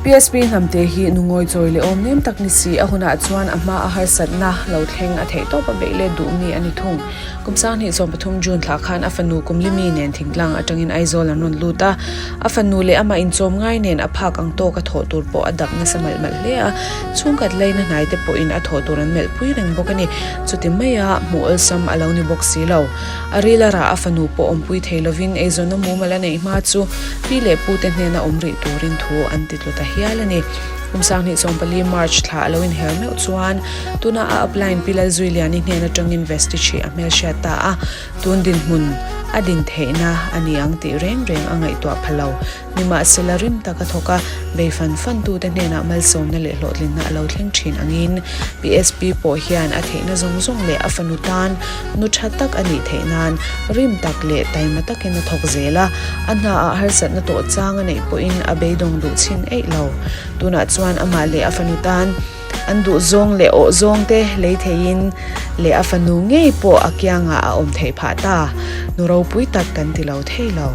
PSP Hnamte hi nu ngawichawi leh awm nem tak ni si, a hunah chuan a hma a harsatna lo thleng a theih tawp a beih let duh mi a ni thung. Kum 2013 June thla khan a fanu Kumlimi nen thingtlang atangin Aizawl an rawn lut a, a fanu leh amah inchawm ngai nen a phak ang tawk a thawh tur pawh a dap nasa malh malh hle a, chhungkhat laina hnai te pawhin a thawh tur an melh pui reng bawk a ni. Chuti maia hmuh awlsam a lo ni bawk si lo. A ril a rah a fanu pawh awmpui thei lovin eizawnna mumal a neih hma chu pi leh pu te hnena awm rih turin thu an ti tlu ta hial a ni. Kum 2014 March thla a lo inher meuh chuan tuna a upline Pi Lalzuiliani hnen atangin Vestige hi a hmelhriat ta a, tun dinhmun a din theihna a ni ang tih reng reng a ngaihtuah pha lo. Nimahsela rim tak a thawk a, bei fan fan tute hnenah malsawmna leh hlawhtlinna a lo thleng thin angin PSP pawh hian a theihna zawng zawng leh a fanu tan nu tha tak a nih theih nan rim tak leh taima takin a thawk zel a, a hnaah harsatna tawh chang a neih pawhin a beidawng duh chhin eih lo. Tunah chuan amah leh a fanu tan an duh zawng leh awh zawng te lei theiin leh a fanu ngei pawh a kiangah a awm theih phah ta. Nu ropui tak kan ti lo thei lo.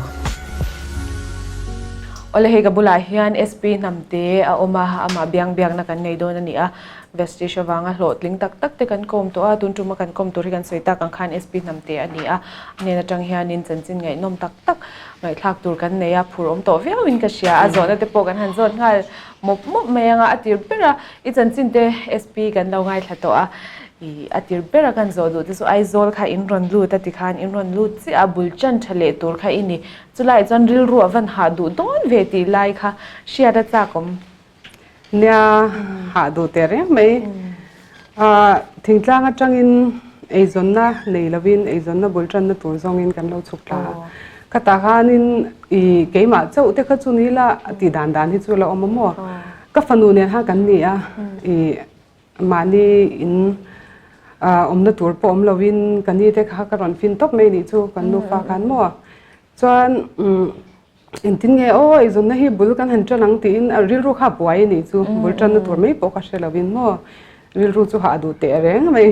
Awle hei ka bulah hian SP Hnamte a awm a, amah biang biakna kan nei dawn a ni a. Vestige avanga hlawhtling tak tak te kan kawm tawh a, tun tuma kan kawm tur hi kan sawi tak ang khan SP Hnamte a ni a. A hnen atang hianin chanchin ngaihnawm tak tak ngaihthlak tur kan nei a, phur awm tawh viauin ka hria a, zawhna te pawh kan han zawt nghal mawp mawp mai ang a, a tir ber a, i chanchin te SP kan lo ngaithla tawh a, i a tir ber a kan zawh duh te chu Aizawl kha in rawn lut a tikhan in rawn lut chiah a, bul chan tha leh tur kha i ni. Chulaiah chuan rilru a van hah duh dawn ve tih lai kha hriat a chak awm. Nia, hah duh teh reng mai. Thingtlang atangin eizawnna nei lovin eizawnna bul tanna tur zawngin kan lo chhuk thla a. Khatah khanin i keimah chauh te kha chu ni ila tih dan dan hi chu la awm a maw. Ka fanu nen khan kan ni a, i Mahni in awmna tur pawh awm lovin ka ni te kha ka rawn fin tawp mai nih chu kan nufa khan maw. Chuan engtin nge aw eizawnna hi bul kan han tan ang tiin a rilru kha a buai a nih chu bul tanna tur mai pawh ka hre lovin maw rilru chu hah duh teh reng mai.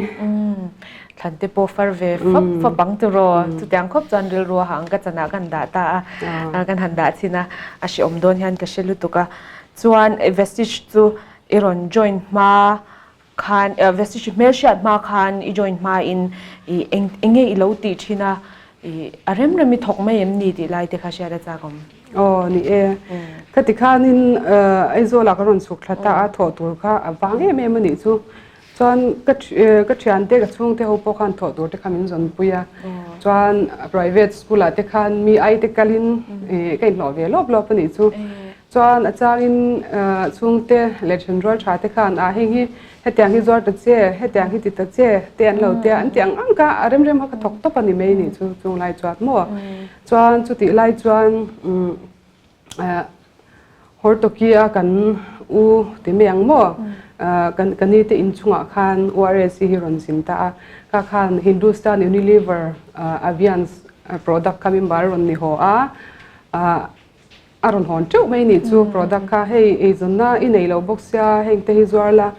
Thlan te pawh far ve fap fap ang tiraw chutiang khawp chuan rilru a hah ang ka chanah kan dah ta a kan han dah chhin a a hreawm dawn hian ka hre lutuk a. Chuan Vestige chu I rawn join hma khan Vestige hmelhriat hma khan i join hma in i eng enge i lo tih thin a i a rem rem i thawk mai em ni tih lai te kha hriat a chak awm. Aw ni e. Khati khanin Aizawl ah ka rawn chhuk thla ta a thawh tur kha a vang em em a nih chu. Chuan ka ka thiante ka chhungte ho pawh khan thawh tur te kha min zawn pui a. Chuan private school ah te khan mi ai te kalin ka inhlawh ve lawp lawp a nih chu. Chuan a changin chhungte leh thenrual tha te khan ah heng hi hetiang hi zuar ta che, hetiang hi ti ta che te an lo tia an ti ang ang kha a rem rem kha ka thawk tawp a ni mai nih chu chung lai chuan maw. Chuan chutih lai chuan Hortoki a kan u ti mai ang maw kan ka ni te inchungah khan URSC hi rawn zin ta a, kha khan Hindustan Unilever Aviance product kha min bar rawn ni haw a. A rawn hawn teuh mai nih chu product kha hei eizawnna i nei lo bawk sia heng te hi zuar la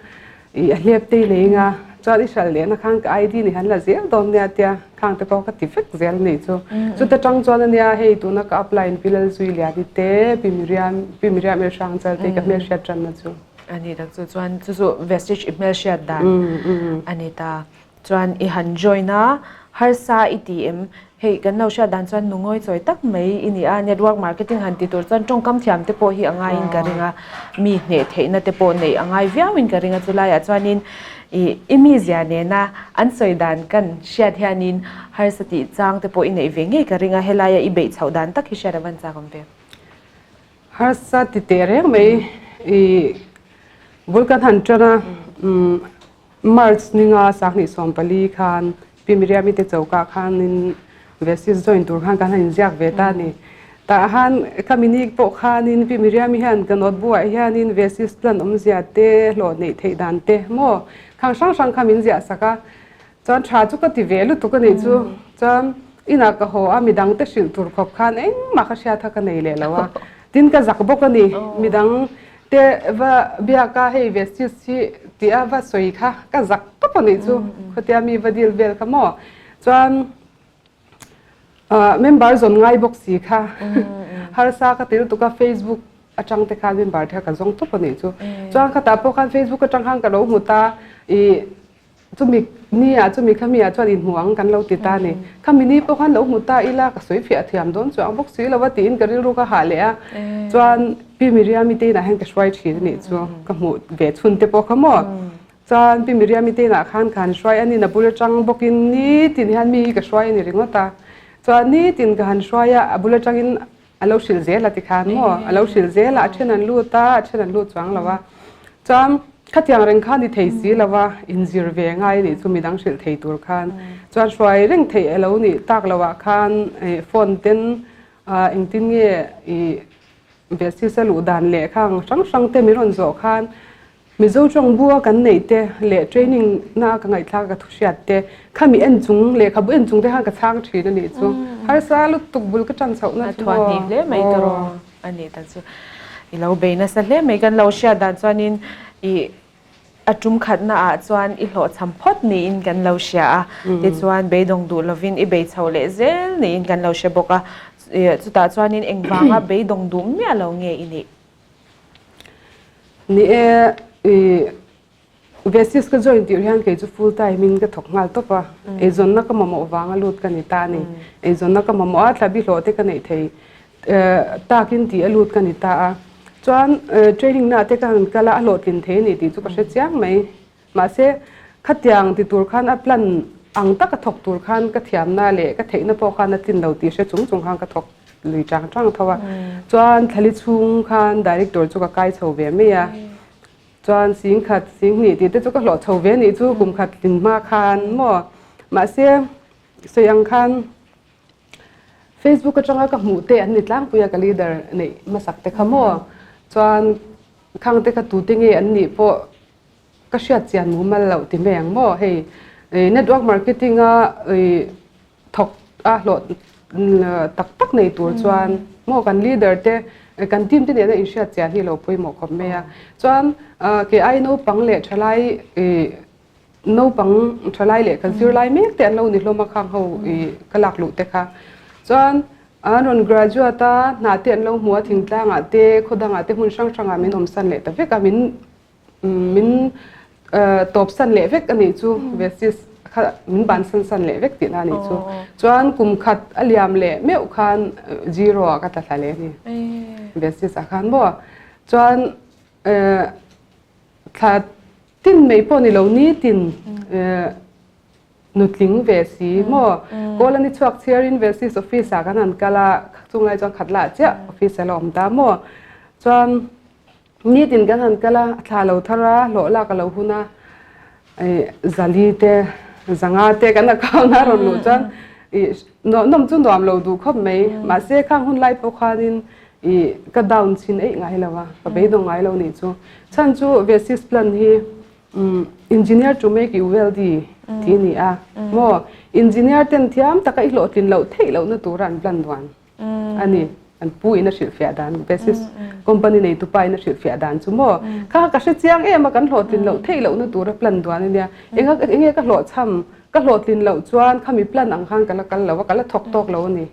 ih a hlep te i nei anga chuan i hral lehna khan ka ID ni han la zel dawn nia tia khang te pawh ka ti vek zel nih chu chuta tang chuan ania hei tuna ka apply in Pi Lalzuiliani te Pi Miriam Pi Miriam Elhrangchal te ka hmelhriat tanna chu. A ni tak chu chuan chu chu Vestige i hmelhriat dan a ni ta. Chuan i han join a, harsa i ti em? Hei kan lo hriat dan chuan nu ngawi chawi tak mai i ni a, network marketing han ti tur chuan tawngkam thiam te pawh hi a ngaiin ka ring a, mi hneh theihna te pawh neih a ngai viauin ka ring a, chulaiah chuanin i i mizia nena an sawi dan kan hriat hianin harsa tih chang te pawh i neih ve ngei ka ring a, helaia i beih chhoh dan tak hi hriat a van chak awm ve. Harsa ti teh reng mai i bul kan han tan a, March ninga 2014 khan Pi Miriami te choka khanin Vestige join tur khan kan han inziak ve ta a ni. Tah han ka mini pawh khanin Pi Miriami hian ka notebook ah hianin Vestige plan awmzia te hlawh neih theih dan te maw khang hrang hrang kha min ziah sak a. Chuan tha chu ka ti ve lutuk a nih chu. Chuan inah ka haw a midang te hrilh tur khawp khan engmah ka hriat kha ka nei leh lo a. Tin ka zak bawk a ni. Midang Te va biak a hei ve si si tih a va sawi kha ka zak tawp a nih chu khuatia mi va dil vel kha maw chuan member zawn ngai bawk si kha harsa ka ti lutuk a facebook. atang te khan member te kha ka zawng tawp a nih chu. Chuan khatah pawh khan Facebook atang khan ka lo hmu ta ih chumi ni ah chumi kha mi ah chuan inhmu ang kan lo ti ta a ni. Khami ni pawh khan lo hmu ta ila ka sawi fiah thiam dawn chuang bawk si lo a tiin ka rilru ka hah leh a. Chuan Pi Miriami te inah hian ka hruai thin a nih chu ka hmuh ve chhun te pawh kha maw. Chuan Pi Miriami te inah khan ka han hruai a ni, na bul atang bawkin nitin hian mi hi ka hruai a ni ringawt a. Chuan nitin ka han hruai a, a bul atangin a lo hrilh zel a tikhan maw, a lo hrilh zel a, a then an lut a, a then an lut chuang lo a. Chuan khatiang reng kha ni thei si lo a, inzir ve ngai a nih chu midang hrilh thei tur khan. Chuan hruai reng theih a lo nih tak lo ah khan phone ten engtin nge ih Besisa luh dan leh khang hrang hrang te min rawn zawh khan Mizo tawng bua kan neih te leh training na ka ngaihthlak ka thu hriat te khami en chung lehkhabu en chung te khan ka chhang thin a nih chu. Harsa lutuk bul ka tan chhoh na chu maw. A thuahhnih hle mai ka rawh a nih tak chu. I lo bei nasa hle mai kan lo hriat dan chuanin i a tum khatna ah chuan i hlawhchham phawt niin kan lo hria a. Tichuan beidawng duh lovin i bei chho leh zel niin kan lo hre bawk a. Chutah chuanin engvanga beidawng duh miah lo nge i nih? Ni e, i Vesis ka join tirh hian kei chu full time in ka thawk nghal tawp a, eizawnna ka mamawh vanga lut ka ni ta a ni. Eizawnna ka mamawh a, thlabi hlawh te ka neih thei takin tih a lut ka ni ta a. Chuan training na te ka han kal a, a hlawhtlin thei a ni tih chu ka hre chiang mai. Mahse, khatiang ti tur khan a plan ang taka thawk tur khan ka thiamna leh ka theihna pawh khan a tlin lo tih hre chung chung khan ka thawk lui chang chang tho a. Chuan thlali chhung khan director chu ka kai chho ve mai a. Chuan sing khat, sing hnih tih te chu ka hlawh chho ve nih chu kum khat tlin hma khan maw. Mahse, sawi ang khan Facebook atanga ka hmuh te an ni tlangpui a ka leader neih hmasak te kha maw. Chuan khang te kha tute nge an nih pawh Ka hriat chian mumal loh ti mai ang maw? Hei network marketing a thawk a hlawh tak tak nei tur chuan maw kan leader te kan team te nena inhriat chian hi lo pawimawh khawp mai a. Chuan kei ai naupang leh thalai naupang thalai leh kan zirlai mek te an lo ni hlawm a khang ho ka lak luh te kha. Chuan an rawn graduate a hna te an lo hmu a thingtlangah te khawdangah te hmun hrang hrangah min awmsan leh ta vek a min Min tawpsan leh vek a nih chu, Vesis kha min bansan san leh vek tihna a nih chu. Chuan kum khat a liam leh meuh khan zero ah ka tla thla leh a ni, Vesis ah khan maw. Chuan thla tin mai pawh ni lo, nitin nutling ve si maw. Kawl a ni chhuak chhiarin Vesis office ah kan han kal a, chunglai chuan khat lah chiah office a la awm ta maw. Chuan Nitin kan han kal a, a thla lo thar a, hlawh lak a lo hun a, zali te, zanga te kan account a rawn luh chuan ih nawm chu nuam lo duh khawp mai. Mahse khang hun lai pawh khanin ih ka down chhin eih ngai lo a, ka beidawng ngai lo nih chu. Chhan chu Vesis plan hi engineer to make you wealthy tih a ni a maw? Engineer ten thiam taka i hlawhtlin loh theih lohna tura an plan duan. A ni, an pu in a hrilhfiah dan, basis company neitu pa in a hrilhfiah dan chu maw? Kha ka hre chiang em a, kan hlawhtlin loh theih lohna tura plan duan a nia. Enga enge ka hlawhchham, ka hlawhtlin loh chuan khami plan ang khan ka la kal lo a, ka la thawk tawk lo a ni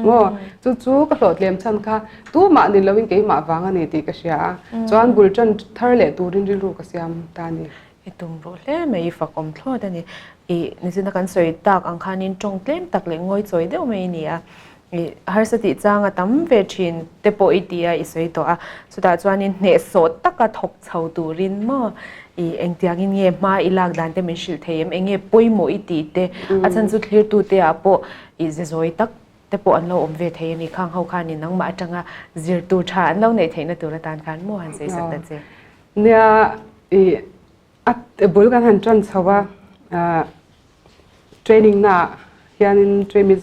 maw? Chu chu ka hlawhtlem chhan kha tumah ni loin keimah vang a ni tih ka hria a, chuan bul tan thar leh turin rilru ka siam ta a ni. I tum ruh hle mai, i fakawm thlawt a ni. I nizina kan sawi tak ang khanin tawng tlem tak leh ngawi chawi deuh mai i ni a. I harsa tih chang a tam ve thin te pawh i ti a, i sawi tawh a. Chutah chuanin hnehsawh taka thawk chho turin maw i engtiangin nge hma i lak dan te min hrilh thei em? Enge pawimawh i tih te? A chhan chu thlirtute ah pawh i ze zawi tak te pawh an lo awm ve thei a ni. Khang ho khanin nangmah atanga zir tur tha an lo neih theihna tur atan khan maw han sawi sak ta che? Nia i a bul kan han tan chho a, training naah hianin training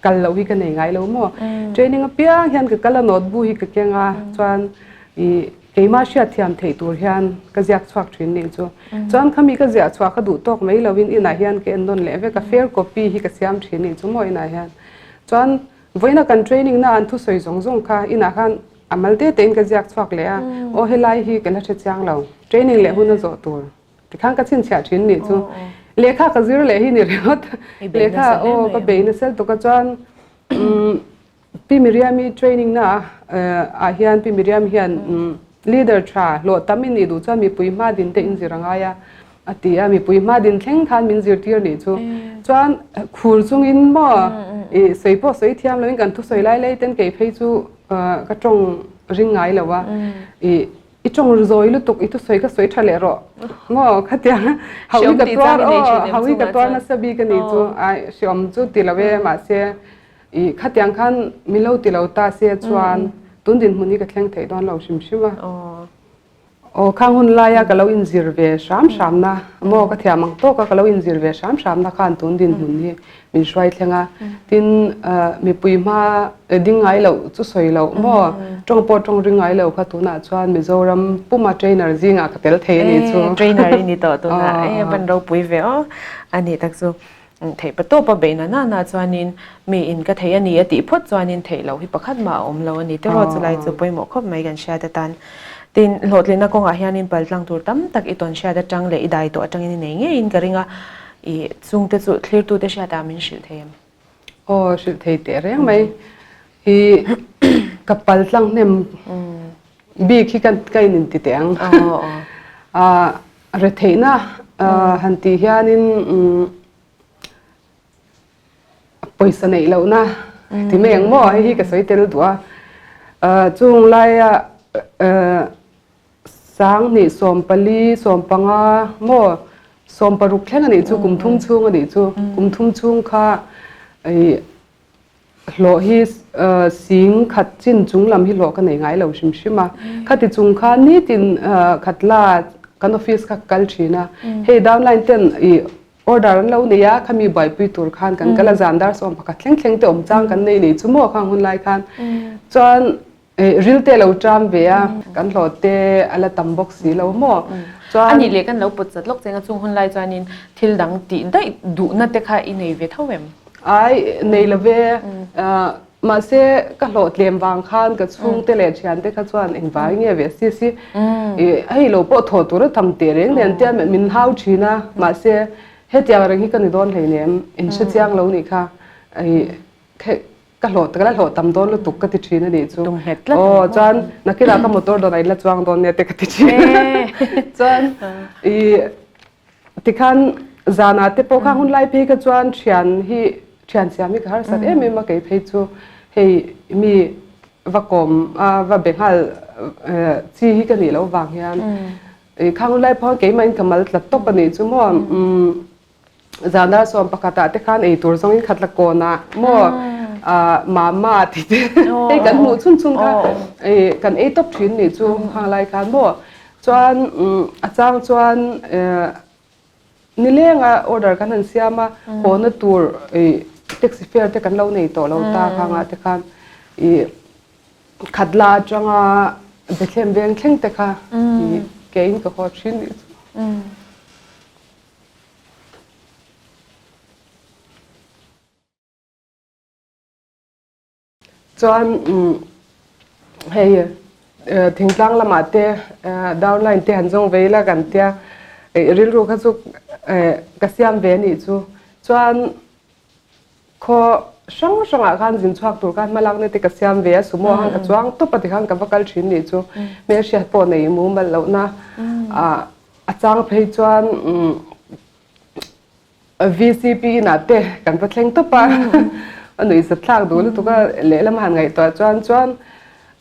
kal loh hi ka nei ngai lo maw. Training apiang hian ka kal a note bu hi ka keng a, chuan i keimah hriatthiam theih tur hian ka ziak chhuak thin nih chu. Chuan khami ka ziah chhuah ka duh tawk mai loin inah hian ka en nawn leh vek a, fair copy hi ka siam thin nih chu maw inah hian. Chuan vawiina kan training na an thusawi zawng zawng kha inah khan A mal te tein ka ziak chhuak leh a, aw helai hi ka la hre chiang lo, training leh hun a zawh tur tikhan ka chhinchhiah thin nih chu. Lehkha ka zir leh hi ni ringawt, lehkha aw ka bei nasa lutuk a chuan Pi Miriami training na ah. ah hian Pi Miriam hian leader tha hlawh tam i nih duh chuan mipui hma din te in zir a ngai a a ti a, mipui hma din thleng khan min zirtir nih chu. Chuan khur chungin maw i sawi pawh sawi thiam loin kan thusawi lai lai ten kei phei chu ka tawng ring ngai lo a, i I tawng zawi lutuk, i thusawi ka sawi tha leh rawh maw khatiang hauhi ka tuar aw hauhi ka tuar nasa bik a nih chu ai hreawm chu ti lo e mahse i khatiang khan min lo ti lo ta se chuan tun dinhmun hi ka thleng theih dawn lo hrim hrim a. Aw khang hun laia ka lo inzir ve hram hram na maw ka thiam ang tawka ka lo inzir ve hram hram na khan tun dinhmun hi min hruai thleng a, tin mipui hma ding ngai loh chu sawi loh maw, tawng pawh tawng ring ngai lo kha tunah chuan Mizoram puma trainer zingah ka tel thei a nih chu. Trainer i ni tawh tunah e ban ropui ve aw a nih tak chu theih pa tawp a beih na na na chuanin mi in ka thei a ni a tih phawt chuanin theih loh hi pakhat mah a awm lo a ni tiraw chulai chu pawimawh khawp mai kan hriat atan tin hlawhtlinna kawngah hianin paltlang tur tam tak i tawn hriat atang leh i dai tawh atangin i nei ngeiin ka ring a. I chungte chu thlirtute hriatah min hrilh thei em? Aw, hrilh thei teh reng mai. I ka pal tlang hnem bik hi ka in inti teh ang. Retheihna han tih hianin pawisa neih lohna ti mai ang maw? Hei hi ka sawi tel duh a. Chung laia Sanghnih 14, 15 maw 16 thleng a nih chu kum thum chhung a nih chu. Kum thum chhung kha i hlawh hi sing khat chin chung lam hi hlawh ka nei ngai lo hrim hrim a. Khati chung kha nitin khat la kan office kha ka kal thin a. Hei downline ten i order an lo nei a, khami buaipui tur khan kan kal a zan dar 11 thleng thleng te awm chang kan nei nei chu maw khang hun lai khan. Chuan Ril te lo ṭam ve a, kan hlawh te a la tam bawk si lo maw? Chuan. A nih leh kan lo pawt chat lawk cheng a, chung hun lai chuanin thil dang tih daih duhna te kha i nei ve tho em? Ai, nei lo ve. Mahse, ka hlawh tlem vang khan ka chhungte leh thiante kha chuan engvai nge ve si si. Hei lo pawh thawh tur a tam teh reng nen tia min hau thin a, mahse hetiang reng hi ka ni dawn hleinem, in hre chiang lo nih kha. Ka hlawh ka la hlawh tam dawn lutuk ka ti thin a nih chu. Tum nghet tlat. Aw chuan nakinah ka motor dawn a in la chuang dawn nia te ka ti thin. Chuan i tikhan zanah te pawh kha hun lai phei kha chuan thian hi thian siam hi ka harsat em em a kei phei chu hei mi va kawm a va be nghal chi hi ka nih loh vang hian i khang hun lai pawh keimah in ka mal tlat tawp a nih chu maw. Zana 11 ah te khan ei tur zawng in khat la kawn ah maw mama ti te hei kan hmuh chhun chhun kha kan ei tawp thin nih chu hang lai khan maw chuan a chang chuan nileng a order kan han siam a haw na tur taxi fare te kan lo nei tawh lo ta khang ah te khan i khat la atanga Bethlehem veng thleng te kha ke in ka haw thin nih chu. Chuan hei thingtlang lamah te downline te han zawng ve ila kan tia rilru kha chu ka siam ve anih chu. Chuan khaw hrang hrangah khan zin chhuak tur khan hmalakna te ka siam ve a, sumo khan ka chuang tawp a tikhan ka va kal thin nih chu. Hmelhriat pawh nei mumal lohna A chang phei chuan VCP inah te kan va thleng tawp a, a nuih zat thlak duh lutuk a, lehlam han ngaihtuah chuan chuan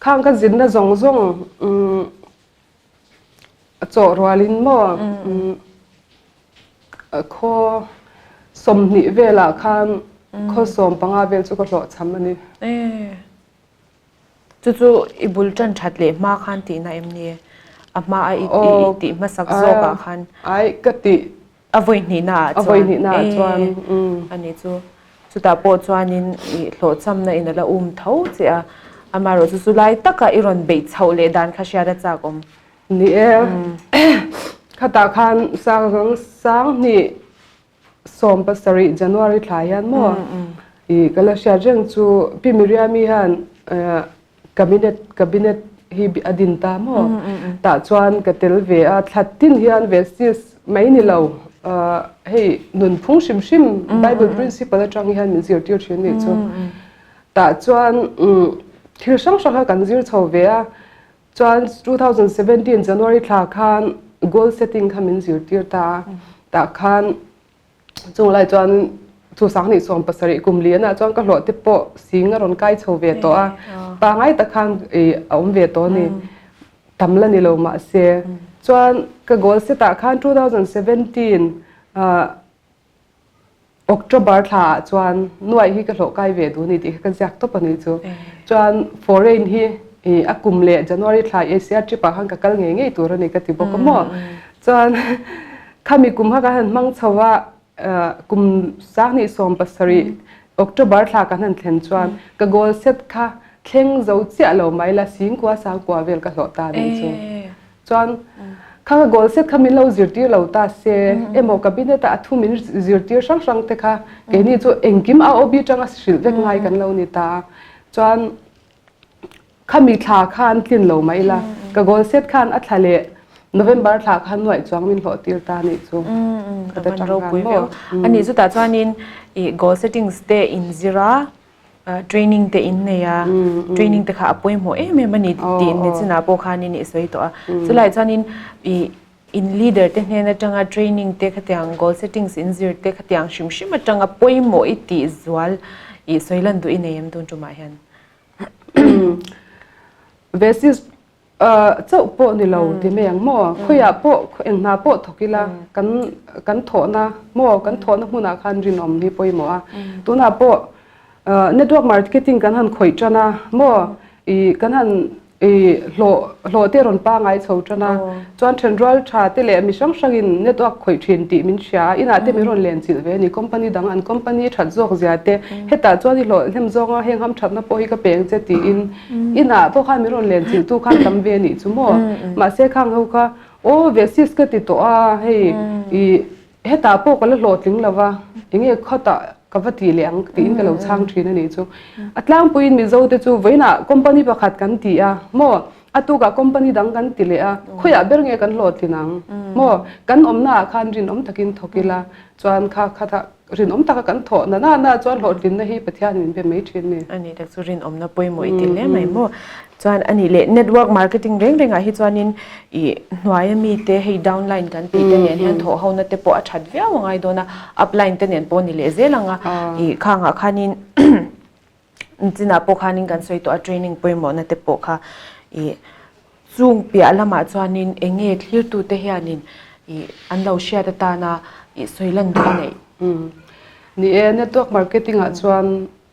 khang ka zinna zawng zawng a chawh rualin maw khaw 20 velah khan khaw 15 vel chu ka hlawhchham a ni. Chu chu i bul tan that leh hma khan tihna em ni? A hma a i tih hmasak zawk ah khan. Ai ka tih. A vawi hnihna ah chuan. A vawi hnihna ah chuan. Ani chu. Chutah pawh chuanin i hlawhchhamna in a la um tho che a. Amaherawh chu chu lai taka i rawn beih chhoh leh dan kha hriat a chak awm. Ni e. Khatah khan sang 20 17 January thla hian maw i ka la hriat reng chu Pi Miriami hian cabinet cabinet hi a din ta maw tah chuan ka tel ve a thla tin hian vestis mai ni lo hei nunphung hrim hrim Bible principle atang hian min zirtir thin nih chu tah chuan. Thil hrang hrang kha kan zir chho ve a, chuan 2017 January thla khan goal setting kha min zirtir ta a, tah khan chung lai chuan chu sanghnih 70 kum lian ah chuan ka hlawh te pawh sing a rawn kai chho ve tawh a, pangai tak khan ih a awm ve tawh a ni, tam la ni lo mahse chuan ka goal set ah khan 2017 ah October thla ah chuan nuaih hi ka hlawh kai ve duh a ni tih kha ka ziak tawp a ni chu. Chuan foreign hi ih a kum leh January thla Asia trip ah khan ka kal ngei ngei tur a ni ka ti bawk a maw. Chuan khami kum kha kan han hmang chho a kum 20 17 October thla kan han thlen chuan ka goal set kha thleng zo chiah lo mai la singkua sangkua vel ka hlawh ta a ni chu. Chuan kha ka goal set kha min lo zirtir lo ta se emaw cabinet ah a thu min zirtir hrang hrang te kha keini chu engkim a OB tanga hrilh vek ngai kan lo ni ta a. Chuan khami thla khan tlin lo mai ila ka goal set khan a thla leh November thla khan nuaih chuang min hlawh tir ta nih chu. Ka ta tang khan maw. Ani chutah chuanin i goal settings te inzir a Training te in nei a, training te kha a pawimawh em em a ni tih nichinah pawh khanin i sawi tawh a. Chulai chuanin i in leader te hnen atanga training te khatiang goal settings in zir te khatiang hrim hrim atanga pawimawh i tih zual i sawi lan duh i nei em tun tumah hian? Basis Chauh pawh ni lo ti mai ang maw? Khawiah pawh eng hna pawh thawk ila kan kan thawhna maw kan thawhna hmunah khan rinawm hi pawimawh a. Tunah pawh network marketing kan han khawih tan a maw ih kan han ih hlawh hlawh te rawn pangai chho tan a. Chuan thenrual tha te leh mi hrang hrangin network khawih thin tih min hria a, inah te min rawn len chilh ve a ni. Company dang an company that zawk zia te hetah chuan i hlawh hnem zawnga heng ham thatna pawh hi ka peng che tiin Inah pawh khan min rawn len chilh tu khan tam ve anih chu maw. Mahse khang ho kha aw ve sis ka ti tawh a hei ih hetah pawh ka la hlawhtling lo va enge khawtah ka va tih leh ang tiin ka lo chhang thin anih chu. A tlangpuiin Mizo te chu vawiinah company pakhat kan ti a maw a tukah company dang kan ti leh a khawiah ber nge kan hlawhtlin ang maw kan awmnaah khan rinawm takin thawk ila chuan kha khatah Rinawm taka kan thawh na na na chuan hlawhtlinna hi Pathian min pe mai thin ni. A nih tak chu rinawmna pawimawh i ti hle mai maw. Chuan a nih leh network marketing reng rengah hi chuanin i hnuaia mite hei downline kan tih te nen hian thawh hona te pawh a that viau a ngai dawn a, upline te nen pawh ni leh zel ang a, i khangah khanin chinah pawh khanin kan sawi tawh a training pawimawhna te pawh kha i chung piah lamah chuanin eng nge thlirtute hianin i an lo hriat atana i sawi lan duh a neih. Ni e, network marketing ah chuan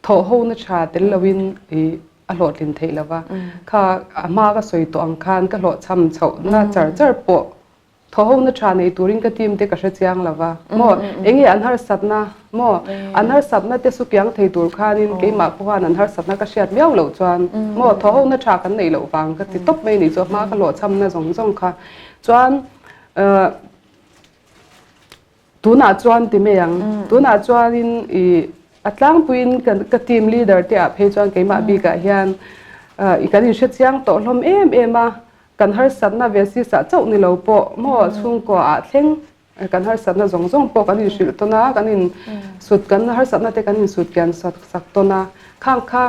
thawh hona tha tel loin i a hlawhtlin theih lova, kha a hma ka sawi tawh ang khan ka hlawhchham chhohna char char pawh Thawhona tha nei turin ka team te ka hre chiang lo va, maw? Enge an harsatna, maw? An harsatna te su kiang thei tur khanin keimah pawh khan an harsatna ka hriat miau loh chuan, maw? Thawhona tha kan neih loh vang ka ti tawp mai ni chu a hma ka hlawhchhamna zawng zawng kha chuan tunah chuan ti mai ang. Tunah chuanin ih a tlangpuiin ka team leader te ah phei chuan keimah bikah hian kan inhre chiang tawh hlawm em em a. Kan harsatna ve sisah chauh ni lo pawh maw chhungkaw ah thleng kan harsatna zawng zawng pawh kan inhrilh tawn a, kan in sut kan harsatna te kan insut kian sak sak tawn a. Khang kha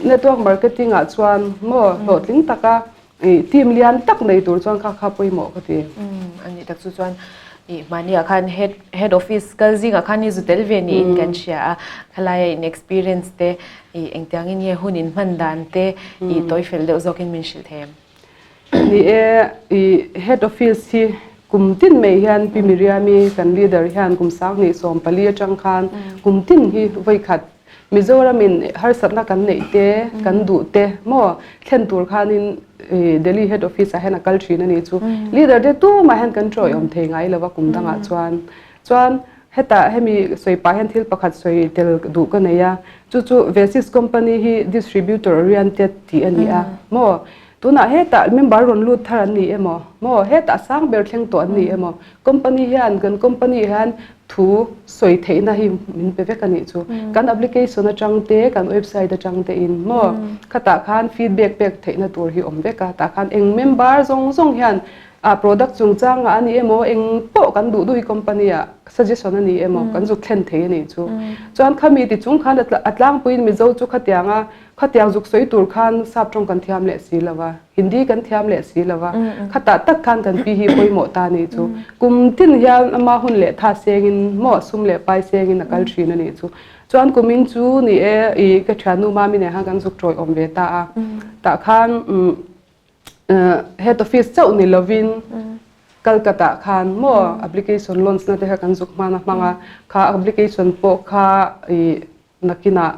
network marketing ah chuan maw hlawhtling taka ih team lian tak nei tur chuan kha kha pawimawh ka ti. A nih tak chu chuan ih mahni ah khan head head office kal zingah khan i zu tel ve niin kan hria a, khalaia in experience te I engtiangin nge hun in hman dan te i tawi fel deuh zawkin min hrilh thei em? Ni e, i Head Office hi kum tin mai hian Pi Miriami kan leader hian kum 2014 atang khan kum tin hi vawi khat Mizoram in harsatna kan neih te kan duh te maw thlen tur khanin Delhi Head Office ah hian a kal thin a nih chu. Leader te tumah hian kan tawiawm thei ngai lo a kum dangah chuan. Chuan hetah hemi sawi pah hian thil pakhat sawi tel duh ka nei a, chu chu Vesis company hi distributor oriented tih a ni a maw? Tunah hetah member rawn lut thar an ni emaw maw? Hetah sang ber thleng tawh an ni emaw? Company hian kan company hian thu sawi theihna hi min pe vek a nih chu. Kan application atang te, kan website atang te in maw? Khatah khan feedback pek theihna tur hi awm vek a, tah khan eng member zawng zawng hian. A product chungchangah a ni emaw eng pawh kan duh duh hi company ah suggestion a ni emaw kan zuk thlen thei a nih chu. Chuan khami ti chung khan a tlangpuiin Mizo chu khatianga khatiang zuk sawi tur khan sap tawng kan thiam leh si lo va, Hindi kan thiam leh si lo va, khatah tak khan kan pi hi pawimawh ta a nih chu. Kum tin hian ama hun leh tha sengin maw sum leh pai sengin a kal thin a nih chu. Chuan kumin chu ni e i ka thiannu mami nen khan kan zuk tawi awm ve ta a. Tah khan head office chauh ni lovin Calcutta khan maw application launch na te kha kan zuk hman a hmang a, kha application pawh kha i nakinah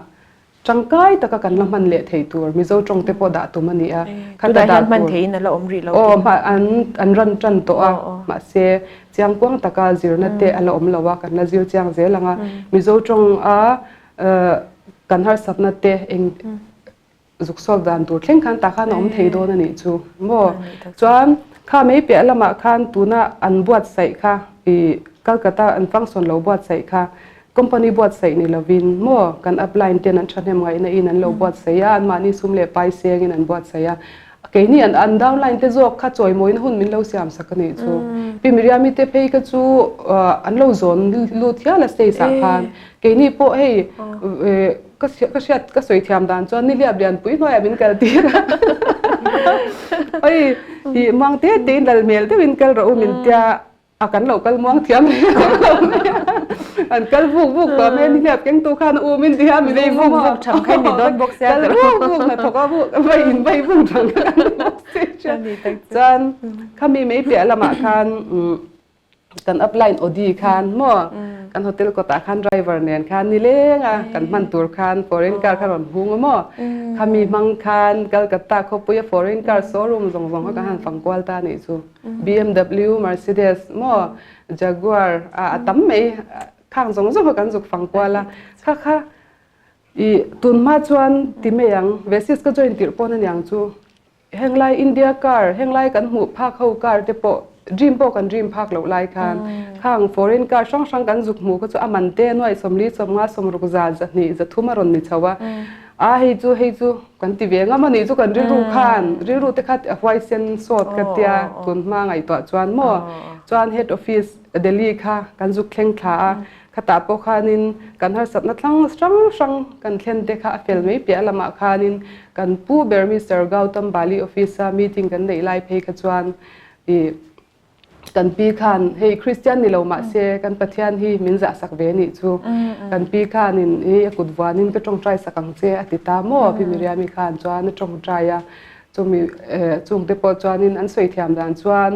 tangkai taka kan la hman leh thei tur Mizo tawng te pawh dah tum a ni a. Tunah hian hman theiin a la awm rih lo. Aw an an run tan tawh a mahse chiangkuang taka zirna te a la awm lo a kan la zir chiang zel ang a. Mizo tawng a kan harsatna te eng zuk sawk dan tur thleng khan tah khan a awm thei dawn a nih chu maw? Chuan kha mei piah lamah khan tuna an buatsaih kha ih Calcutta an function lo buatsaih kha company buatsaih ni lovin maw kan upline ten an thahnem ngaihna in an lo buatsaih a anmahni sum leh pai sengin an buatsaih a keini an an downline te zawk kha chawimawina hun min lo siam sak a nih chu. Pi Miriami te phei kha chu an lo zawn lut hial a stage ah khan keini pawh hei Ka ka hriat ka sawi thiam dan chuan nihliap lianpui hnuaiah min kal tir a. Oi i muang te tein lal hmel deuhin kal rawh u min tia a kan lo kal muang thiam lo mai a. An kal vuk vuk tawh mai a nihliap kengtu khan a u min ti a min Vei vuk vuk tham kha ni dawn bawk sia kal vuk vuk hnathawk a vuk vai in vai vuk tham kha kan ni bawk si a. Chuan khami mei piah lamah khan kan upline Audi khan maw kan hotel kawtah khan driver nen khan nileng a kan hman tur khan foreign car kha rawn hung a maw khami hmang khan Calcutta khawpuia foreign car showroom zawng zawng kha kan han fang kual ta nih chu BMW Mercedes maw Jaguar a tam mai khang zawng zawng kha kan zuk fang kual a kha kha i tunhma chuan ti mai ang Vesis ka join tirh pawn aniang chu Henglai India car, henglai kan hmuh phak ho car te pawh dream pawh kan dream phak loh lai khan khang foreign car hrang hrang kan zuk hmuh kha chu a man te nuaih sawmli sawmnga sawmruk za zahnih zathum a rawn ni chho a. A hei chu hei chu kan ti ve ngam a nih chu kan rilru khan rilru te kha a huaisen sawt ka tia tun hma ngaihtuah chuan maw chuan head office Delhi kha kan zuk thleng thla a. Khatah pawh khanin kan harsatna tlang hrang hrang kan thlen te kha a fel mai piah lamah khanin kan pu ber Mister Gautam Bali office-a meeting kan neih lai phei kha chuan ih kan pi khan hei Christian ni lo mahse kan Pathian hi min zahsak ve nih chu kan pi khanin ih a kut vuanin ka tawngtai sak ang che a ti ta maw Pi Miriami khan chuan a tawngtai a. Chumi chungte pawh chuanin an sawi thiam dan chuan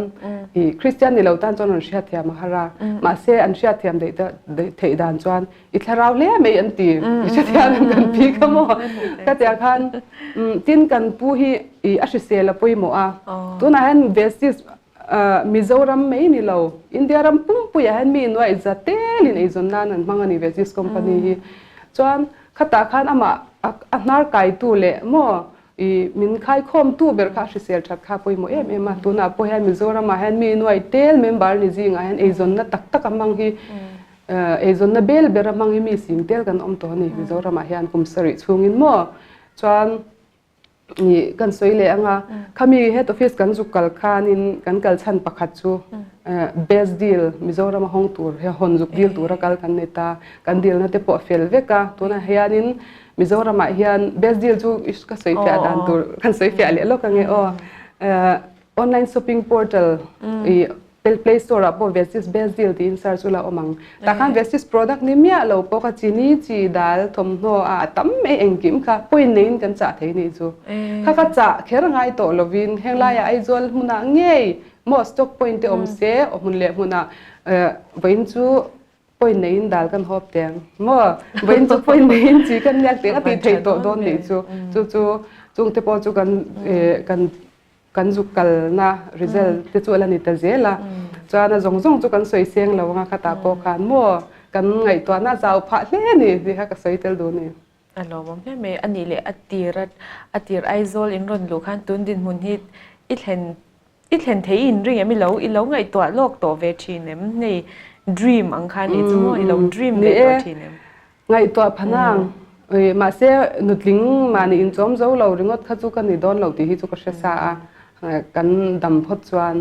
i Kristian ni lo tan chuan an hriat thiam a har a, mahse an hriat thiam theih dan chuan i thlarau hle mai an ti i hrethiam em kan pi kha maw ka tia khan tin kan pu hi i a hrisel a pawimawh a, tunah hian Vestis Mizoram mai ni lo India ram pumpuiah hian mi nuaih za telin eizawn nan an hmang a ni Vestis company hi chuan khatah khan amah a hnar kaitu leh maw I min khaikhawmtu ber kha a hrisel that kha pawimawh em em a, tunah pawh hian Mizoramah hian mi nuai tel member ni zingah hian eizawnna tak tak a hmang hi eizawnna bel ber a hmang hi mi sing tel kan awm tawh a ni Mizoramah hian kum sarih chhungin maw chuan i kan sawi leh ang a, khami head office kan zuk kal khanin kan kal chhan pakhat chu best deal Mizoram a hawng tur hawn zuk dil tura kal kan ni ta, kan dilna te pawh a fel vek a, tunah hianin Mizoramah hian best deal chu ka sawi fiah dan tur kan sawi fiah leh lawk ange aw. Online shopping portal i Play Store ah pawh Vestige best deal tiin search ula awm ang. Tah khan Vestige product ni miah lo pawh kha chini chi dal thawmhnaw a tam mai engkim kha point neiin kan chah thei nih chu. Kha ka chah kher ngai tawh lovin henglaiah Aizawl hmunah ngei maw stock point te awm se hmun leh hmunah vawiin chu Point neiin dal kan hawp teng maw? Vawiin chu point neiin chi kan niak teng a tih theih tawh dawn nih chu. Chu chu chungte pawh chu kan kan kan zuk kalna result te chu a la ni ta zel a. Chuan a zawng zawng chu kan sawi seng lo anga khatah pawh khan maw kan ngaihtuahna a zau phah hle a ni tih kha ka sawi tel duh a ni. A lawmawm hle mai. A nih leh a tir a tir Aizawl in rawn luh khan tun dinhmun hi i thlen I thlen thei in ring em? I lo i lo ngaihtuah lawk tawh ve thin em? Hei dream ang kha nih chu maw? I lo dream ve tawh thin em? Ngaihtuah phanang. Mahse nutling mahni inchawm zo lo ringawt kha chu ka ni dawn lo tih hi chu ka hre sa a, kan dam phawt chuan.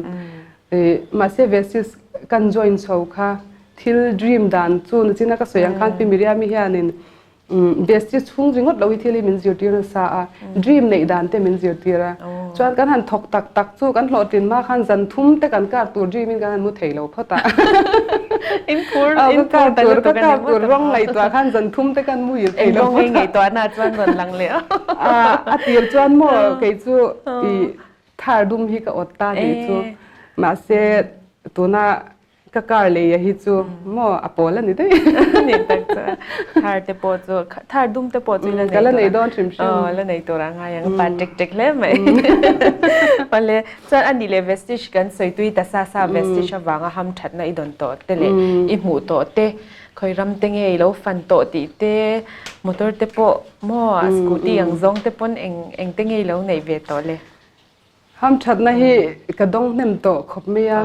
Mahse Vesis kan join chho kha thil dream dan chu nachina ka sawi ang khan Pi Miriam-i hianin Vestige chhung ringawt lo hi thil hi min zirtir nasa a, dream neih dan te min zirtir a. Chuan kan han thawk tak tak chu kan hlawhtlin hma khan zan thum te kan kar tur dream in kan han mu thei lo phawt a. Ka kar tur ka kar tur rawng ngaihtuah khan zan thum te kan mu ir thei lo phawt a. Engkawng ngaihtuahna chuan rawn lang leh a. A tir chuan maw kei chu i Thar dum hi ka awt ta tih chu mahse tuna ka car lei a hi chu maw a pawl a ni daih. Ni tak chu thar te pawh chu thar dum te pawh chu la nei ka la nei dawn hrim hrim. Aw la nei tur a ngai ang pa tek tek hle mai. Pale chuan a nih leh vestige kan sawi tui ta sa sa vestige avanga ham thatna i dawn tawh te leh i hmuh tawh te Khawi ram te nge i lo fan tawh tih te, motor te pawh maw scooty ang zawng te pawn eng eng te nge i lo neih ve tawh le? Hamthatna hi ka dawng hnem tawh khawp mai a,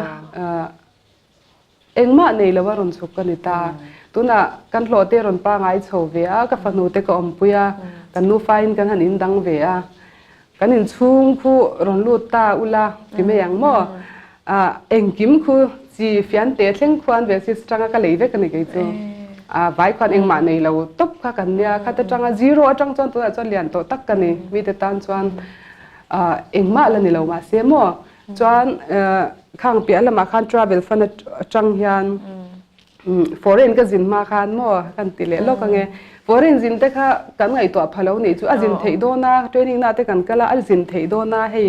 engmah nei lo a rawn chhuk ka ni ta. Tunah kan hlawh te rawn pangai chho ve a, ka fanu te ka awmpui a, kan nufain kan han indang ve a. Kan inchhung khu rawn lut ta ula ti mai ang maw? Engkim khu chi fian te thleng khuan ve si changa ka lei vek a ni kei chu. Vai khuan engmah nei lo tawp kha kan nia, kha te tanga zero atang chuan tunah chuan lian tawh tak ka ni. Mite tan chuan engmah la ni lo mahse maw? Chuan khang piah lamah khan travel fund atang hian Foreign ka zin hma khan maw kan ti leh lawk ange. Foreign zin te kha kan ngaihtuah pha lo nih chu a zin theih dawn a, training na te kan kal a, a zin theih dawn a hei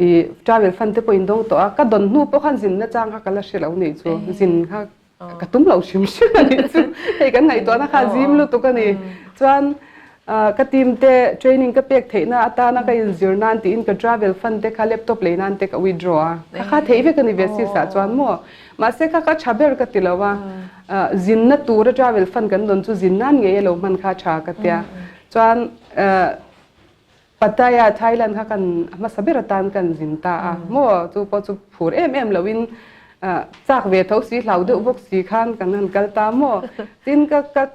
i travel fund te pawh in dawng tawh a, ka dawn hnu pawh khan zin na chang kha ka la hre lo nih chu, zin kha ka tum lo hrim hrim a nih chu. Hei kan ngaihtuahna kha a zim lutuk a ni. Chuan Ka team te training ka pek theihna atana ka inzir nan tiin ka travel fund te kha laptop lei nan te ka withdraw a. Kha kha theih vek a ni ve sis ah chuan maw. Mahse kha kha tha ber ka ti lo a, zinna tura travel fund kan dawn chu zin nan ngei a lo hman kha tha ka tia. Chuan Pattaya, Thailand kha kan hmasa ber atan kan zin ta a maw. Chu pawh chu phur em em loin chak ve tho si hlau deuh bawk si khan kan han kal ta maw. Tin ka ka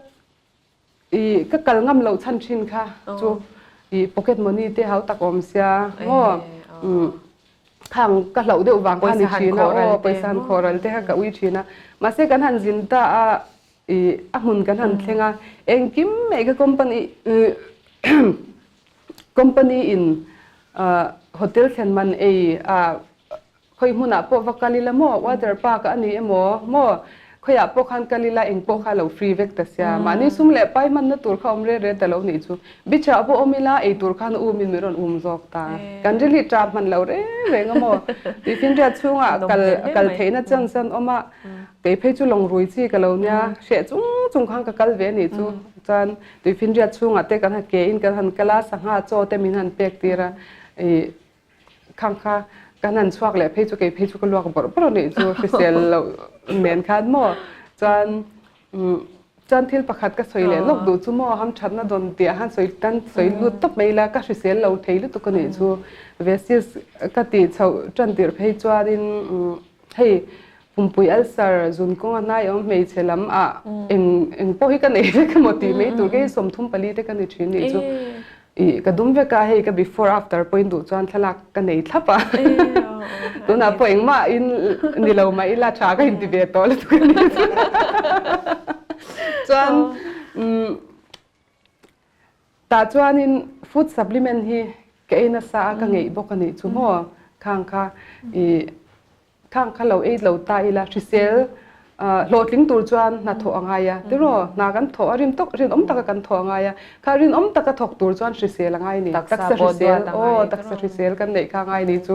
I ka kal ngam loh chhan thin kha chu i pocket money te hau tak awm sia maw khang ka hlauh deuh vang kha ni thin a aw pawisa han khawh ral te kha ka ui thin a mahse kan han zin ta a i a hmun kan han thleng a engkim mai ka company company in hotel thlen man ei a Khawi hmunah pawh va kal ila maw, water park a ni emaw maw, khawiah pawh khan kal ila eng pawh kha lo free vek ta sia. Mahni sum leh pai hmanna tur kha awm re re ta lo nih chu. Beach ah pawh awm ila ei tur khan um in min rawn um zawk ta. Kan rilhi tap hman lo reng reng a maw. Tuifinriat chhungah kal kal theihna chance an awm a, kei phei chu lawng rui chi ka lo nia, hreh chung chung khan ka kal ve a nih chu. Chuan tuifinriat chhungah te kan han ke in kan han kal a, sangha chaw te min han pek tir a, ih Khang kha kan han chhuak leh phei chu kei phei chu ka luak bawrh bawrh a nih chu hrisel loh nen khan maw chuan chuan thil pakhat ka sawi leh lawk duh chu maw hamthatna dawn tih ah khan sawi kan sawi lut tawp mai ila ka hrisel lo thei lutuk a nih chu vesis ka tih chhoh tan tirh phei chuanin hei pumpui ulcer zun kawng a hnai awm hmeichhe lam ah eng eng pawh hi ka nei vek emaw tih mai tur kei 34 te ka ni thin nih chu. I ka dum vek a, hei ka before after pawhin duh chuan thlalak ka nei thlap a. Tunah pawh engmah in ni lo mah ila tha ka inti ve tawh lutuk a ni. Chuan tah chuanin food supplement hi ka ei nasa a, ka ngeih bawk a nih chu maw khang kha i Khang kha lo ei lo ta ila hrisel hlawhtling tur chuan hna thawh a ngai a tiraw hna kan thawh a rin tawk rinawm taka kan thawh a ngai a kha rinawm taka thawk tur chuan hrisel a ngai ni taksa hrisel aw taksa hrisel kan neih kha a ngai ni chu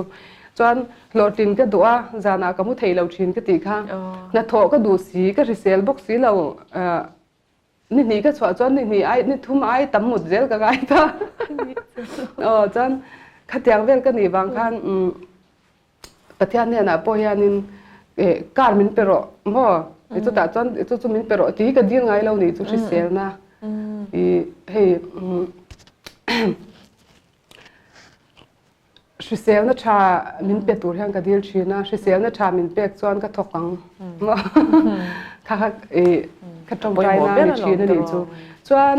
chuan hlawhtlin ka duh a zanah ka mu thei lo thin ka tih kha hna thawh ka duh si ka hrisel bawk si lo Ni hnih ka chhuah chuan ni hnih ai ni thum ai tam mut zel ka ngai ta. Aw chuan khatiang vel ka nih vang khan Pathian hnenah pawh hianin car min pe rawh maw chutah chuan chu chu min pe rawh tih hi ka dil ngai lo nih chu hriselna i hei Hriselna tha min pe tur hian ka dil thin a, hriselna tha min pek chuan ka thawk ang. Kha kha i ka tawngtai na ni thin a nih chu. Chuan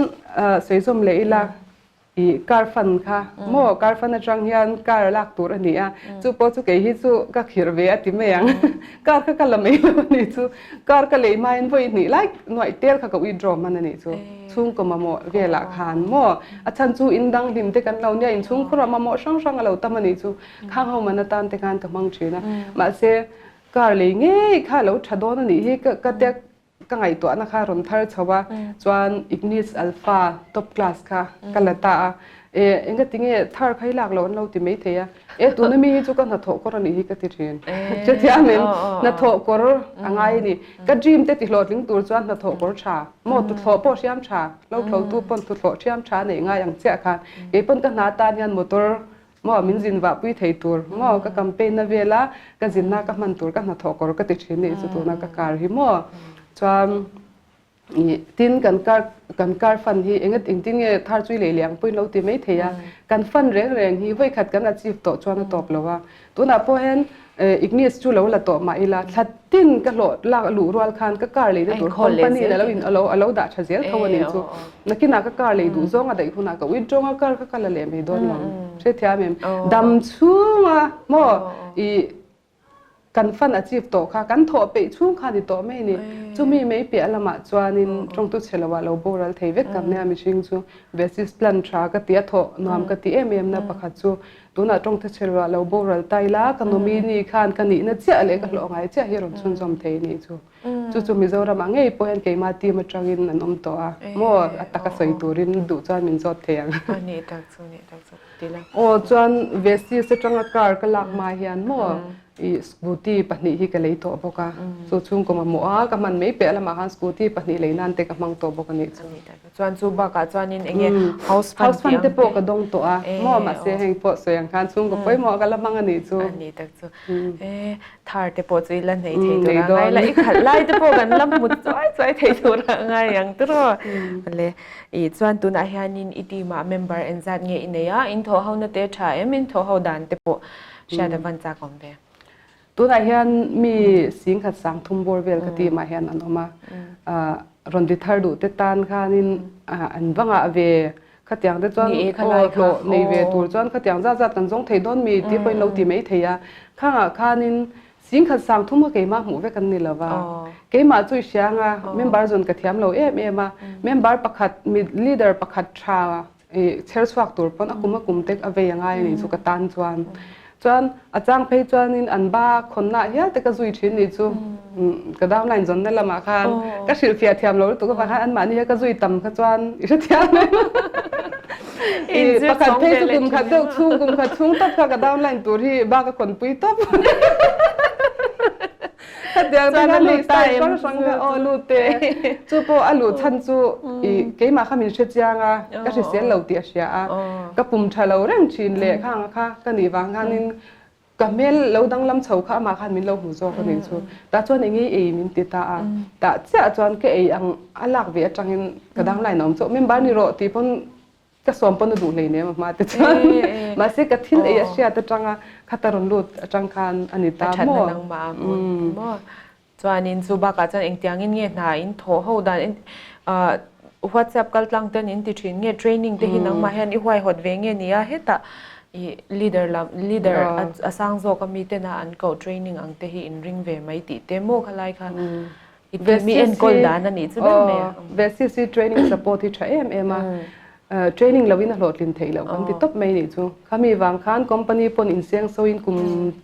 sawi zawm leh ila. I car fund kha maw car fund atang hian car lak tur a ni a, chu pawh chu kei hi chu ka khirh ve a ti mai ang. Car kha ka la mai lo a nih chu. Car ka lei hmain vawi hnih lai nuaih tel kha ka withdraw hman a nih chu. Chhungkaw mamawh velah khan maw a chhan chu in dang hlim te kan lo nia inchhungkhur ah mamawh hrang hrang a lo tam a nih chu. Khang ho man atan te khan ka hmang thin a. Mahse car lei ngei kha a lo tha dawn a nih hi ka tia Ka ngaihtuahna kha rawn thar chho a, chuan Ignis Alpha top class kha ka la ta a, e engati nge thar kha i lak loh an lo ti maithei a, e tuna mi hi chu ka hnathawh kawr a nih hi ka ti thin. Chutiangin hnathawh kawr a ngai a ni. Ka dream te tihlawhtling tur chuan hnathawh kawr tha, maw tuthlawh pawh hriam tha, lo thlotu pawn tuthlawh hriam tha neih ngai ang chiah khan kei pawn ka hna tan hian motor Maw min zin vah pui thei tur maw ka campaign na vela ka zinna ka hman tur ka hnathawh kawr ka ti thin nih chu tuna ka car hi maw chuan tin kan car kan car fund hi enga engtin nge thar chui lei leh ang pawhin lo ti mai thei a kan fund reng reng hi vawi khat kan achieve tawh chuan a tawp lo a tunah pawh hian Ignis chu lo la tawh mah ila thla tin ka hlawh lak luh rual khan ka car leina tur company in alo in alo alo dah tha zel tho a nih chu. Nakinah ka car lei duh zawng a daih hunah ka withdraw a car kha ka la leh mai dawn lo. Hrethiam em? Dam chhunga maw i kan fund achieve tawh kha kan thawh peih chhung kha ni tawh mai a ni. Chumi mai piah lamah chuanin tawngtu chhe loah lo boral thei vek tak nia mihring chu basis plan tha ka ti a thawh nuam ka ti em em na pakhat chu Tunah tawngte chhelruah lo boral ta ila, ka nominee khan ka nihna chiah leh ka hlawh ngai chiah hi rawn chhunzawm thei a nih chu. Chu chu Mizoramah ngei pawh hian keimah team atangin an awm tawh a, maw a taka sawi turin duh chuan min zawt thei ang. Anih tak chu, nih tak chu ti la. Aw chuan Vesis atanga car ka lak hma hian maw I scooty pahnih hi ka lei tawh bawk a, chu chhungkaw mamawh a ka hman mai piah lamah khan scooty pahnih lei nan te ka hmang tawh bawk a nih chu. Chuan chu bakah chuanin eng nge house fund House fund te pawh ka dawng tawh a, maw mahse heng pawh sawi ang khan chhungkaw pawimawh ka la hmang a nih chu. A ni tak chu. E thar te pawh chu i la hneih thei tur a ngai la, i khalh lai te pawh kan la hmu chuai chuai thei tur a ngai ang tiraw. Le i chuan tunah hianin i team ah member engzat nge i nei a, in thawh ho na te tha em, in thawh ho dan te pawh Hriat a van chak awm ve. Tunah hian mi singkhat sang thum bawr vel ka team ah hian an awm a. Rawn ti thar duh te tan khanin an va ngah ve. Khatiang te chuan aw hlawh nei ve tur chuan khatiang zat zat kan zawng thei dawn mi tih pawhin lo ti mai thei a. Khangah khanin singkhat sang thum kha keimah hmuh vek an ni lo va. Keimah chu i hria anga member zawn ka thiam lo em em a. Member pakhat mi leader pakhat tha I chher chhuak tur pawn a kum a kum tek a vei a ngai a nih chu ka tan chuan. Chuan a chang phei chuanin an ba khawnna hial te ka zui thin nih chu ka downline zawnna lamah khan ka hrilhfiah thiam lo lutuk avang khan anmahni hi ka zui tam kha chuan i hrethiam em? I pakhat phei chu kum khat deuh chhung kum khat chhung tawp kha ka downline tur hi ba ka khawnpui tawp. Khatiang te khan hei style hrang hrang kha aw lut te. Chu pawh a luh chhan chu i keimah kha min hre chiang a, ka hrisel lo tih a hria a. Ka pum tha lo reng thin leh khang kha ka nih vang khanin ka hmel lo danglam chho kha amah khan min lo hmu zawk a nih chu. Tah chuan eng nge i ei min ti ta a. Tah chiah chuan ka ei ang a lak ve atangin ka danglain a awm chauh. Member ni rawh tih pawn Ka sawm pawn a duh hlei nem a hma te chuan. Mahse ka thil ei a hriat atanga khata rawn lut atang khan a ni ta maw? A thatna nangmah a hmun maw? Chuanin chu bakah chuan engtiangin nge hna in thawh ho dan WhatsApp kal tlang ten in ti thin nge training te hi nangmah hian i huaihawt ve nge nia hetah i leader lam leader a sang zawk a mi tena an koh training ang te hi in ring ve mai tih te maw khalai kha I mi enkawl dan a nih chu ber mai a. VCC training support hi tha em em a. Training loin a hlawhtlin theih loh kan ti tawp mai nih chu. Khami vang khan company pawn insiang soin kum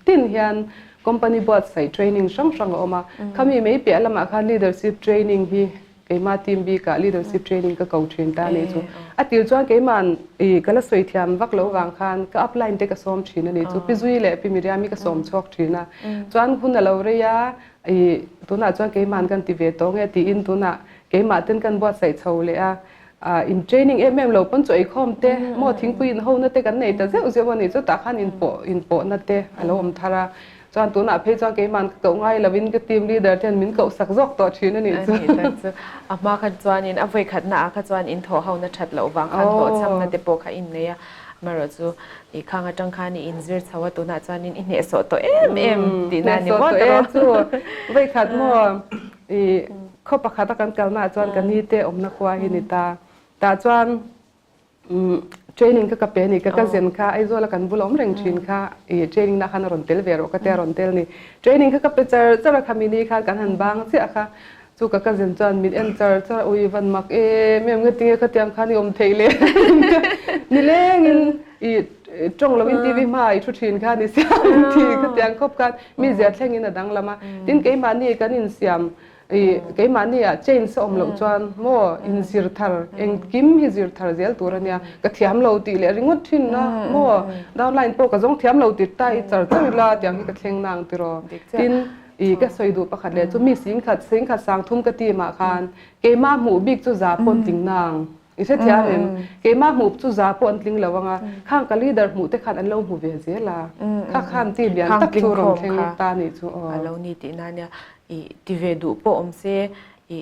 tin hian company buatsaih training hrang hrang a awm a. Khami mai piah lamah khan leadership training hi keima team bikah leadership training ka ko thin ta nih chu. A tir chuan keima'n i ka la sawi thiam vak lo vang khan ka upline te ka sawm thin a nih chu. Pi Zui leh Pi Miriam hi ka sawm chhuak thin a. Chuan hun a lo rei a, I tunah chuan keima'n kan ti ve tawh nge tiin tunah keimah ten kan buatsaih chho leh a, in training em em lo pawn chaw eikhawm te maw thingpui in hona te kan nei ta zeuh zeuh a nih chu tah khan inpawh inpawhna te a lo awm thar a, chuan tunah phei chuan keima'n ka koh ngai lovin ka team leader ten min koh sak zawk tawh thin a nih chu. A nih tak chu. A hma kha chuanin a vawikhatna ah kha chuan in thawh hona that loh vang khan hlawhchhamna te pawh kha in nei a, Amaherawh chu i khang atang khan i inzir chho a, tunah chuanin i hnehsawh tawh em em tihna a ni maw tawh? Hnehsawh tawh e chu. Vawikhat maw i khaw pakhat a kan kalnaah chuan ka ni te awmna khua hi ni ta. Tah chuan. Training kha ka pe a ni, ka cousin kha Aizawl a kan bula awm reng thin kha i training na khan a rawn tel ve rawh ka tia a rawn tel ni. Training kha ka pe char char a khami ni khan kan han bang chiah kha chu ka cousin chuan min en char char a ui van mak em em nge tinge khatiang khan i awm theih le nilengin i tawng lovin TV hma ah i thu thin kha ni sia min ti khatiang khawp khan mi zia thlengin a danglam a tin keimahni kan insiam I keimahni ah change a awm loh chuan maw inzir thar engkim hi zir thar zel tur a nia ka thiam lo tih leh ringawt thin a maw downline pawh ka zawng thiam lo tir ta i char char ila tiang hi ka thleng nang tiraw tin i ka sawi duh pakhat leh chu mi singkhat singkhat sang thum ka team ah khan keimah hmuh bik chu za pawh an tling nang i hrethiam em keimah hmuh chu za pawh an tling lo anga khang ka leader hmuh te khan an lo hmu ve zel a kha khan team lian tak chu rawn thleng ta nih chu aw a lo ni tihna nia I ti ve duh pawh awm se i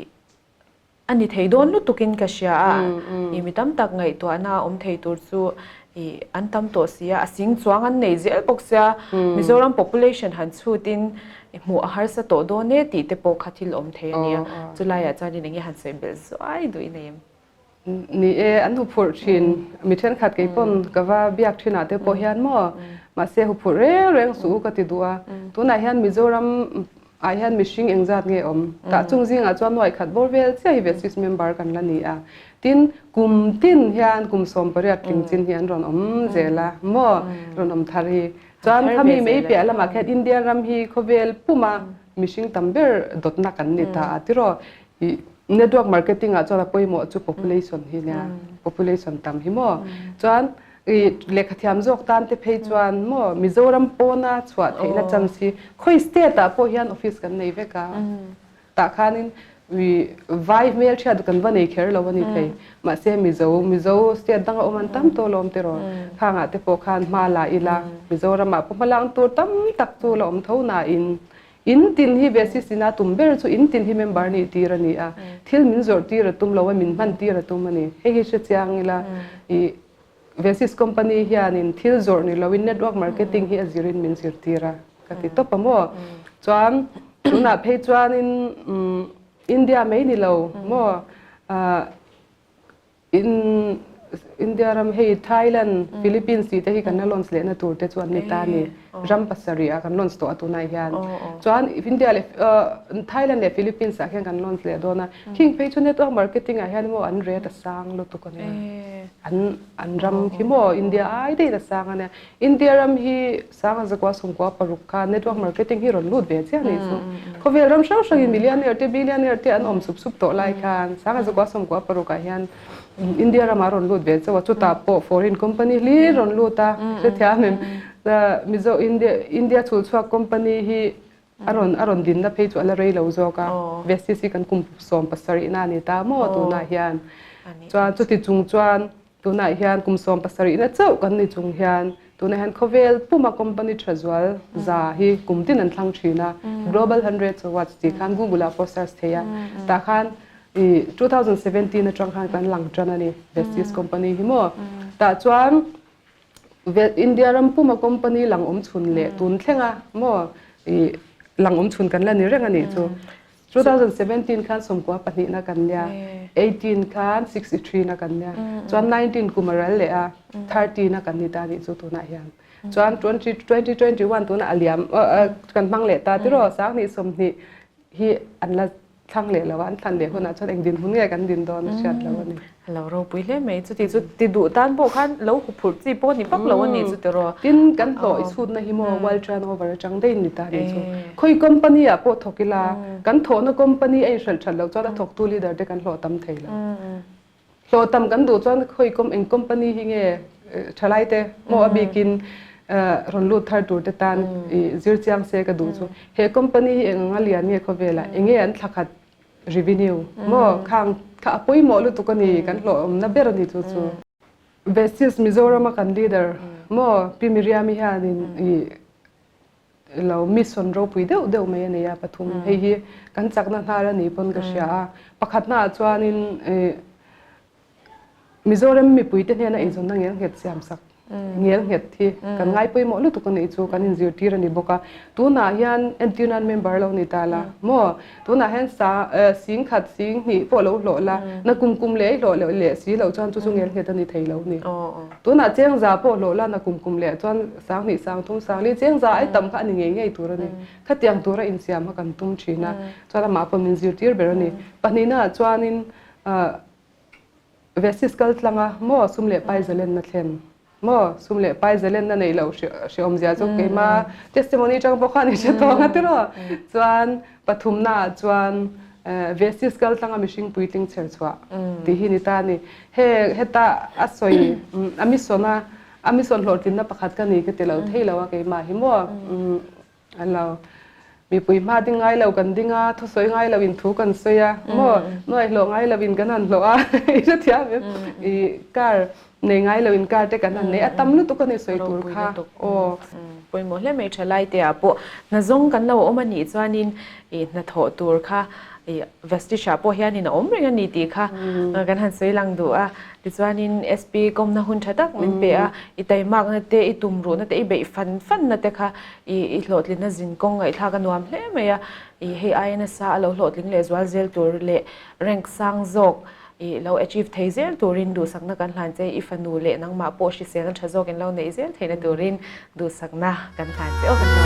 a ni thei dawn lutukin ka hria a, i mi tam tak ngaihtuahna a awm thei tur chu i an tam tawh si a, a sing chuang an nei zel bawk sia, Mizoram population han chhutin i hmuh a harsa tawh dawn e tih te pawh kha thil awm thei a nia, chulaiah chuanin enge han sawi belh zuai duh i nei em? Ni e, an huphurh thin. Mi thenkhat kei pawn ka va biak thinah te pawh hian maw, mahse huphurh reng reng suh u ka ti duh a. Tunah hian Mizoram ah hian mihring engzat nge awm? Tah chung zingah chuan nuaih khat bawr vel chiah hi Vesis member kan la ni a. Tin, kum tin hian kum 18 tling chin hi an rawn awm zel a maw, rawn awm thar hi. Chuan khami mai piah lamah khian India ram hi khawvel puma mihring tam ber dawtna kan ni ta a tiraw. I network marketing ah chuan a pawimawh chu population hi nia population tam hi maw chuan i lehkha thiam zawk tan te phei chuan maw Mizoram pawna chhuah theihna chance hi khawi state ah pawh hian office kan nei vek a tah khanin i vai hmelhriat kan va nei kher lo a ni thei mahse Mizo Mizo state danga awm an tam tawh lawm tiraw khangah te pawh khan hma la ila Mizoram ah pawh hma lang tur tam tak chu la awm tho nain In tin hi Vesis ina tum ber chu in tin hi member nih tir a ni a, thil min zawrh tir a tum lo a, min hman tir a tum a ni. Hei hi hre chiang ila i Vesis company hianin thil zawrh ni loin network marketing hi a zirin min zirtir a ka ti tawp a maw. Chuan tunah phei chuanin India mai ni lo maw In India ram hei Thailand, Philippines tih te hi kan la launch lehna tur te chu an ni ta a ni. Ram pasarih ah kan launch tawh a tunah hian. Chuan India leh Thailand leh Philippines ah khian kan launch leh dawn a. Khing phei chu network marketing ah hian maw an rate a sang lutuk a nia. An an ram khi maw India ai daih a sang a nia. India ram hi sanga zakua sawmkua paruk kha network marketing hi rawn lut ve chiah a nih chu. Khawvel ram hrang hrangin millionaire te billionaire te an awm sup sup tawh lai khan sanga zakua sawmkua parukah hian India ramah rawn lut ve chauh a, chutah pawh foreign company hlir rawn lut a, hrethiam em? Mizo India India chhulchhuak company hi a rawn a rawn dinna phei chu a la rei lo zawk a, Vestis hi kan kum 17 na a ni ta maw tunah hian. Chuan chuti chung chuan Tunah hian kum 17 na chauh kan ni chung hian tunah hian khawvel puma company tha zual za hi kum tin an thlang thin a, Global 100 Awards tih khan Google ah pawh search thei a, tah khan i 2017 atang khan kan lang tan a ni Vestige company hi maw. Tah chuan India ram puma company lang awm chhun leh tun thlenga maw i lang awm chhun kan la ni reng a nih chu. 2017 khan sawmkua pahnihna kan nia, 18 khan 63 na kan nia, chuan 19 kum a ral leh a, 30 na kan ni ta nih chu tunah hian. Chuan 2021 tunah a liam kan hmang leh ta tiraw 20 sawmhnih hi an la thlang leh lo a, an thlan leh hunah chuan eng dinhmun nge kan din dawn a hriat lo a ni. A lo ropui hle mai. Chuti chu ti duh tan pawh khan lo huphurh chi pawh ni vak lo a ni chu tiraw. Tin, kan hlawh i chhutna hi maw world turnover atang daih ni ta ni chu. Khawi company ah pawh thawk ila, kan thawhna company a inhralh that loh chuan a thawktu leader te kan hlawh tam thei lo. Hlawh tam kan duh chuan khawi com eng company hi nge thalai te maw a bikin rawn lut thar tur te tan i zir chiang se ka duh chu. He company hi eng anga lian nge khawvelah enge an thla khat revenue maw khang kha a pawimawh lutuk a ni kan hlawhawmna ber a ni chu chu. Vestis Mizoram a kan leader maw Pi Miriam-i hianin i lo mission ropui deuh deuh mai a nei a pathum hei hi kan chakna hnar a ni pawn ka hria a pakhatna ah chuanin i Mizoram mipuite hnena eizawnna ngel nghet siam sak. Ngel nghet hi kan ngai pawimawh lutuk a nih chu kan inzirtir a ni bawk a. Tunah hian entir nan member lo ni ta la maw? Tunah hian sa sing khat sing hnih pawh lo hlawh la, na kum kum leh i hlawh leh leh si loh chuan chu chu ngel nghet a ni thei lo ni. Tunah cheng za pawh hlawh la, na kum kum leh chuan sang hnih sang thum sang li cheng za ai tam kha a ni ngei ngei tur a ni. Khatiang tura insiam kha kan tum thin a, chuan amah pawh min zirtir ber a ni. Pahnihnaah chuanin Vesis kal tlang a maw sum leh pai zalenna thlen maw sum leh pai zalenna neih loh hrehawmzia chu keima testimony tang pawh khan i hre tawng a tiraw chuan pathumna ah chuan Vesis kal tlang a mihring puitling chher chhuah tih hi ni ta a ni. He heta a sawi a mission a a mission hlawhtlinna pakhat ka ni ka ti lo thei lo a keimah hi maw A lo. Mipui hma ding ngai lo kan ding a, thusawi ngai lo in thu kan sawi a, maw? Nuai hlawh ngai lo in kan han hlawh a, i hrethiam em? I car nei ngai lo in car te kan han nei a, tam lutuk a ni sawi tur kha. Aw. Pawimawh hle mai thalai te ah pawh hna zawng kan lo awm a nih chuanin i hnathawh tur kha i Vestige ah pawh hianin a awm reng a ni tih kha kan han sawi lang duh a. Tichuanin SP kawmna hun tha tak min pe a, i taimakna te, i tumruhna te, i beih fan fanna te kha i i hlawhtlinna zin kawng ngaihthlak a nuam hle mai a. I hei aia nasa a lo hlawhtling leh zual zel tur leh rank sang zawk i lo achieve thei zel turin duhsakna kan hlan che. I fanu leh nangmah pawh hriselna tha zawk in lo neih zel theihna turin duhsakna kan hlan che aw.